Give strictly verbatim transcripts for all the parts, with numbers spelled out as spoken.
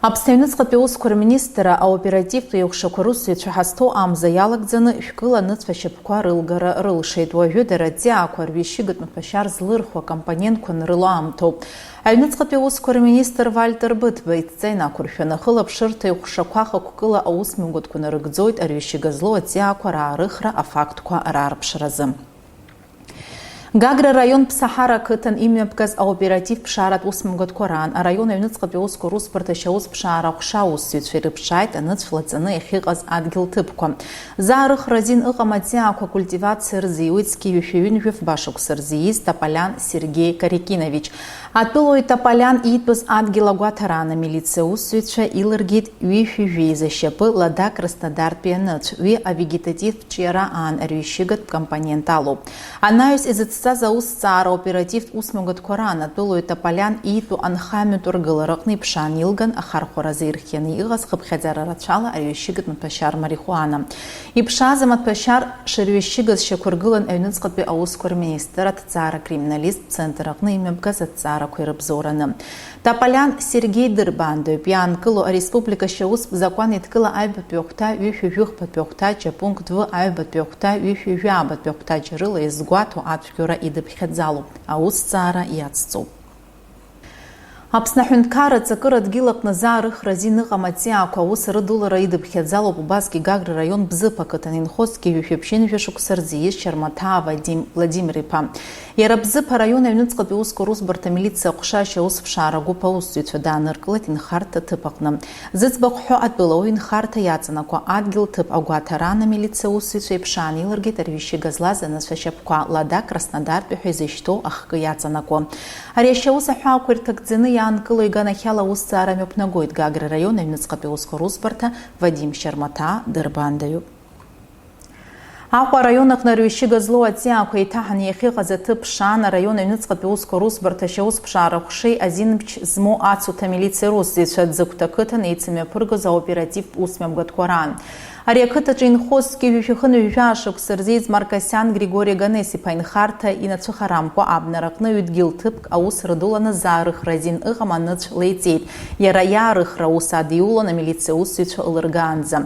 Аԥсны аҩныҵҟатәи аусқәа рминистрра аоперативтә еиҟәшақәа русзуҩцәа ҳазҭоу амза иалагӡаны шәкыла аныцәа ашьапқәа рылгара рылшеит. Уажәы дара аҵиаақәа рҩышьыгатә маҭәашьар злырхуа акомпонентқәа анрыло аамҭоуп. Аҩныҵҟатәи аусқәа рминистр Вальтер Быҭәба идҵа инақәыршәаны, ахылаԥшырҭа еиҟәшақәа хықәкыла аусмҩаԥгатәқәа нарыгӡоит арҩышьыга злоу аҵиаақәа раарыхра афактқәа раарԥшразы. Гагра раион Ԥсаҳара ақыҭан имҩаԥгаз аоперативтә ԥшааратә усмҩаԥгатәқәа раан араион аҩныҵҟатәи аусқәа русбарҭа ашьаусԥшаара аҟәша аусзуҩцәа ирыԥшааит аныцә лаҵаны иахьыҟаз адгьыл ҭыԥқәа. Заарыхра азин ыҟам аҵиаақәа акультивациа рзы иуит зқьи жәшәи ҩынҩажәи фба шықәса рзы ииз Тополиан Сергеи Карикинович. Атәылауаҩ Тополиан иитәыз адгьыл агәаҭараан амилициа аусзуҩцәа илыргеит ҩышәи жәеиза шьапы лада Краснодартәи аныцә, уи авегетативтә ҿиара аан арҩышьыгатә компонент алоуп. Анаҩс изыцҵаз аусҭҵаара оперативтә усмҩаԥгатәқәа раан атәылауаҩ Тополиан иитәу анхамҩатә ргылараҟны иԥшаан илган, ахархәаразы ирхианы иҟаз хыԥхьаӡара рацәала арҩышьыгатә маҭәашьар марихуана. Иԥшааз амаҭәашьар шырҩышьыгаз шьақәыргылан аҩныҵҟатәи аусқәа рминистр аҭҵаара криминалисттә центр аҟны имҩаԥгаз аҭҵаарақәа ирыбзоураны. Тополиан Сергеи дырбаандаҩуп, иаанкылоу ареспублика ашьаустә закәан еидкыла аҩбатәи ахәҭа ҩышәи жәыхԥатәи ахәҭаҷ апункт В аҩбатәи ахәҭа ҩышәи жәаабатәи ахәҭаҷ рыла иазгәаҭоу ацәгьоура идыԥхьаӡалоуп, аусҭҵаара иацҵоуп. Аԥсны аҳәынҭқарра аҵакыра адгьыл аҟны заарыхра азин ыҟам аҵиаақәа аус рыдулара идыԥхьаӡалоуп убасгьы Гагра раион Бзыԥ ақыҭан инхоз зқьи жәшәи ԥшьынҩажәи шықәса рзы ииз Шьармаҭаа Вадим Владимир-иԥа. Иара Бзыԥ араион аҩныҵҟатәи аусқәа русбарҭа амилициа аҟәша ашьаусԥшаара агәыԥ аусзуҩцәа дааныркылеит инхарҭа ҭыԥ аҟны. Зыӡбахә ҳәоу атәылауаҩ инхарҭа иаҵанакуа адгьыл ҭыԥ агәаҭараан амилициа аусзуҩцәа иԥшаан илыргеит арҩышьыга злаз аныцәа ашьапқәа, лада Краснодартәи ҳәа изышьҭоу ахкы иаҵанакуа. Ари ашьаус аҳәаақәа ирҭагӡаны иаанкылоу иганахьала аусҭҵаара мҩаԥнагоит Гагра раион аҩныҵҟатәи аусқәа русбарҭа Вадим Шьармаҭаа дырбаандаҩуп. Аҟәа араион аҟны арҩышьыга злоу аҵиаақәа еиҭаҳаны иахьыҟаз аҭыԥ ԥшаан араион аҩныҵҟатәи аусқәа русбарҭа ашьаусԥшаара аҟәшеи азин мч змоу ацуҭа амилициа русзуҩцәа Ӡыгәҭа ақыҭан еицымҩаԥыргоз аоперативтә усмҩаԥгатәқәа раан. Ари ақыҭаҿы инхоз зқьи жәшәи хынҩажәи жәаа шықәса рзы ииз Маркосиан Григори Ганес-иԥа инхарҭа инацәыхарамкәа абнараҟны ҩыдгьыл ҭыԥк аус рыдуланы заарыхра азин ыҟам аныцә леиҵеит. Иара иаарыхра аус адиулон амилициа аусзуҩцәа ылыргаанӡа.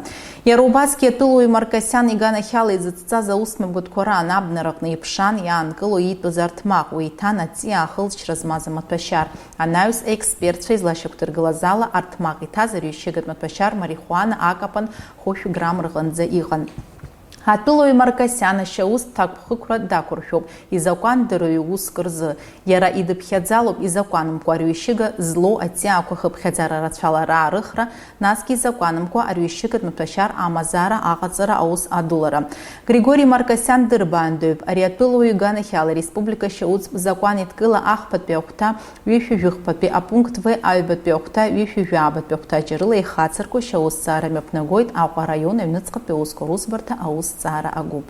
Иара убасгьы атәылауаҩ Маркосиан иганахьала изыцҵаз аусмҩаԥгатәқәа раан абнараҟны иԥшаан иаанкыло иитәыз арҭмаҟ, уеиҭан аҵиаа ахылҵшьҭра змаз амаҭәашьар. Анаҩс, експертцәа излашьақәдыргылаз ала, арҭмаҟ иҭаз арҩышьыгатә маҭәашьар марихуана акапан хәышә грамм рҟынӡа иҟан. Атәылауаҩ Маркосиан ашьаус ҭакԥхықәра дақәыршәоуп изакәандароу иуск рзы. Иара идыԥхьаӡалоуп изакәанымкәа арҩышьыга злоу аҵиаақәа хыԥхьаӡара рацәала раарыхра, насгьы изакәанымкәа арҩышьыгатә маҭәашьар амазара аҟаҵара аус адулара. Григори Маркосиан дырбаандаҩуп, ари атәылауаҩ иганахьала ареспублика ашьаустә закәан еидкыла ахԥатәи ахәҭа ҩышәи жәыхԥатәи апункт В аҩбатәи ахәҭа ҩышәи жәаабатәи ахәҭаҷ рыла ихацырку ашьаусҭҵаара мҩаԥнагоит Аҟәа араион аҩныҵҟатәи аусқәа русбарҭа аусҭҵаара агәыԥ.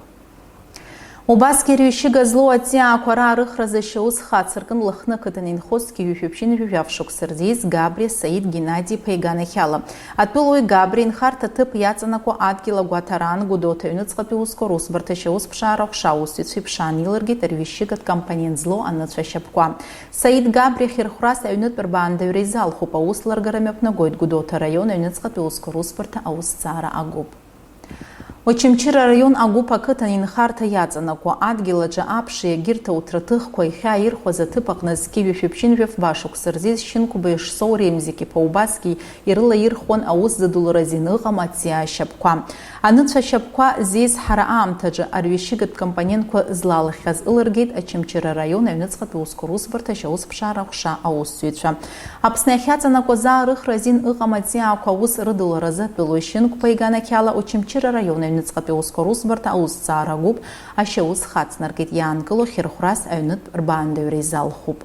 Убасгьы арҩышьыга злоу аҵиаақәа раарыхразы ашьаус хацыркын Лыхны ақыҭан инхоз зқьи жәшәи ԥшьынҩажәи жәаф шықәса рзы ииз Габриа Саид Геннади-иԥа иганахьала. Атәылауаҩ Габриа инхарҭа аҭыԥ иаҵанакуа адгьыл агәаҭараан Гәдоуҭа аҩныҵҟатәи аусқәа русбарҭа ашьаусԥшаара аҟәша аусзуҩцәа иԥшаан илыргеит арҩышьыгатә компонент злоу аныцәа ашьапқәа. Саид Габриа хьырхәрас аҩнытә рбаандаҩра изалхуп, аус ларгара мҩаԥнагоит Гәдоуҭа араион аҩныҵҟатәи аусқәа русбарҭа аусҭҵаара агәыԥ. Очамчыра араион Агәыԥ ақыҭан инхарҭа иаҵанакуа адгьыл аҿы аԥшеи агьырҭ ауҭраҭыхқәа ихьааирхәаз аҭыԥ аҟны зқьи жәшәи ԥшьынҩажәи фба шықәса рзы ииз Шьынқәба Ишсоу Ремзик-иԥа убасгьы ирылаирхәуан аус зыдулара азин ыҟам аҵиаа ашьапқәа. Аныцәа ашьапқәа зеизҳара аамҭаҿы арҩышьыгатә компонентқәа злалахьаз ылыргеит Очамчыра араион аҩныҵҟатәи аусқәа русбарҭа ашьаусԥшаара аҟәша аусзуҩцәа. Аԥсны иахьаҵанакуа заарыхра азин ыҟам аҵиаақәа аус рыдуларазы атәылауаҩ Шьынқәба иганахьала Очамчыра араион аҩныҵҟатәи аусқәа русбарҭа аусҭҵаара агәыԥ ашьаус хацнаркит, иаанкыло хьырхәрас аҩнытә рбаандаҩра изалхуп.